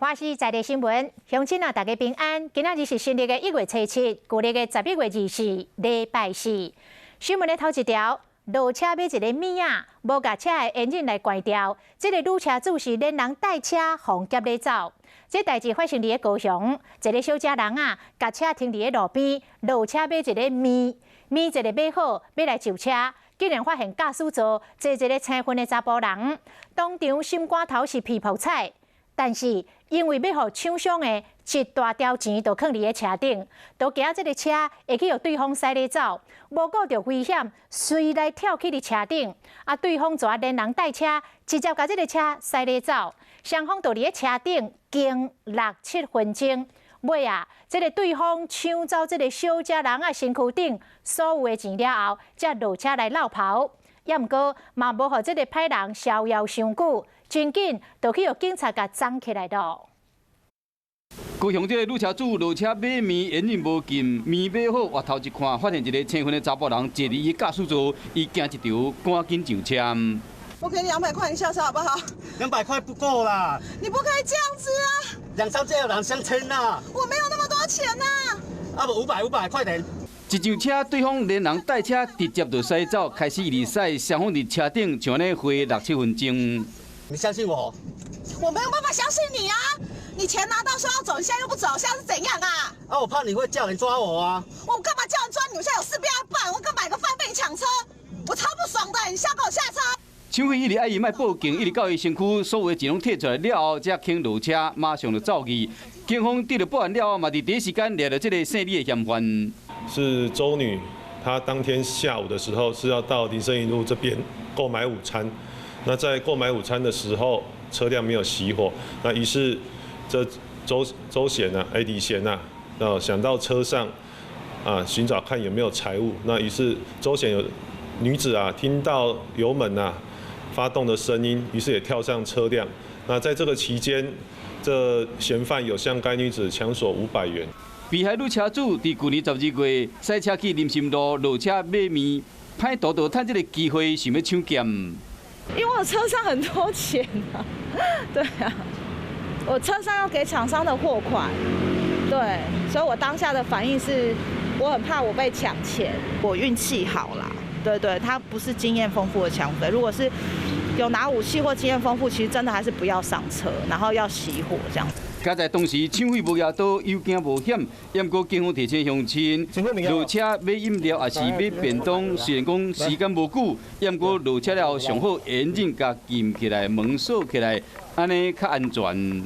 華視在地新聞，鄉親啊，大家平安。今仔日是新曆的1月初7，舊曆的11月24，禮拜四。新聞的頭一條，落車買一个物仔，無共車的引擎來關掉，這个女車主是連人帶車予劫咧走。這代誌發生佇咧高雄，一个小姐人啊，共車停佇咧路邊，落車買一个麵，麵一个買好，欲來上車，竟然發現駕駛座坐一个青雲的查埔人，當場心肝頭是皮泡菜。但是因為欲予廠商的一大條錢都囥佇咧車頂，都驚這个車會去予對方駛咧走，無顧著危險，隨來跳去佇車頂，啊，對方就連人帶車直接共這个車駛咧走，雙方就佇咧車頂經六七分鐘，尾啊，這个對方搶走這个小姐人仔身軀頂所有的錢了後，才落車來落跑。也毋過嘛無予這个歹人逍遙傷久，真緊就去予警察共摠起來囉。高雄這个女車主落車買麵，引擎無禁，麵買好，回頭一看，發現一个青雲的查埔人坐佇伊駕駛座，伊驚一場，趕緊上車。我給你兩百塊，你下車好不好？200塊不夠啦！你不可以這樣子啊！兩相借兩相清啊！我沒有那麼多錢呐！啊無500，500，快點！一上車，對方連人帶車直接就駛走，開始一直駛，雙方佇車頂像按呢花六七分鐘。你相信我？我沒有辦法相信你啊！你錢拿到說要走，你現在又不走，現在是怎樣啊？啊，我怕你會叫人抓我啊！我幹嘛叫人抓你？我現在有事必要辦，我剛買個飯被你搶車，我超不爽的！你現在給我下車！搶匪一直愛伊莫報警，一直到伊身軀所有的錢攏提出來了後，才肯落車，馬上就走去。警方得到報案了後，嘛佇第一時間掠著這个姓李的嫌犯。是周女，她當天下午的時候是要到林森一路這邊購買午餐。那在購買午餐的時候，車輛沒有熄火，那於是這周周賢啊，哎李賢啊，想到車上啊尋找看有沒有財物。那於是周賢有女子啊，聽到油門啊發動的聲音，於是也跳上車輛。那在這個期間，這嫌犯有向該女子強索500元。被害女車主佇舊年12月駛車去林森路落車買麵，歹徒就趁這个機會想欲搶劫。因為我車上很多錢啊，對啊，我車上要給廠商的貨款，對，所以我當下的反應是，我很怕我被搶錢。我運氣好啦，對對，他不是經驗豐富的搶匪，如果是有拿武器或經驗豐富，其實真的還是不要上車，然後要熄火這樣。佳哉當時搶匪無舉刀，有驚無險。毋過警方提醒鄉親，落車買飲料抑是買便當，雖然講時間無久，毋過落車了後上好引擎共禁起來，門鎖起來，按呢較安全。